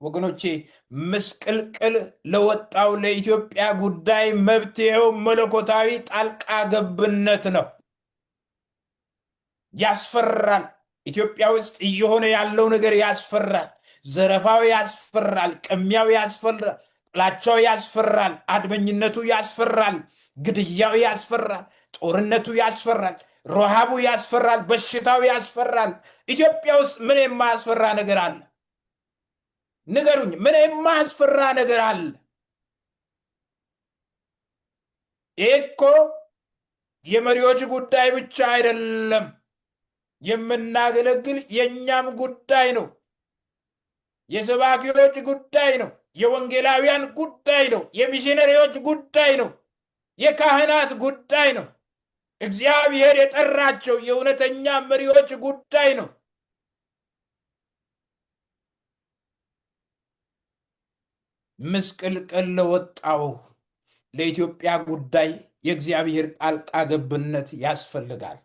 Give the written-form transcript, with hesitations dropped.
ወገኖቼ፣ ምስቅልቅል ለወጣው ለኢትዮጵያ ጉዳይ መፍትሄው መለኮታዊ ጣልቃ ገብነት ነው። ያስፈራል። ኢትዮጵያ ውስጥ እየሆነ ያለው ነገር ያስፈራል። ዘረፋው ያስፈራል። ቅሚያው ያስፈራል። ጥላቻው ያስፈራል። አድመኝነቱ ያስፈራል። ግድያው ያስፈራል። ጦርነቱ ያስፈራል። ረሃቡ ያስፈራል። በሽታው ያስፈራል። ኢትዮጵያ ውስጥ ምን የማያስፈራ ነገር አለ? ንገሩኝ። ምን የማያስፈራ ነገር አለ? ይህ እኮ የመሪዎች ጉዳይ ብቻ አይደለም። የምናገለግል የእኛም ጉዳይ ነው። የሰባኪዎች ጉዳይ ነው። የወንጌላውያን ጉዳይ ነው። የሚሽነሪዎች ጉዳይ ነው። የካህናት ጉዳይ ነው። እግዚአብሔር የጠራቸው የእውነተኛ መሪዎች ጉዳይ ነው። ምስቅልቅል ለወጣው ለኢትዮጵያ ጉዳይ የእግዚአብሔር ጣልቃ ገብነት ያስፈልጋል።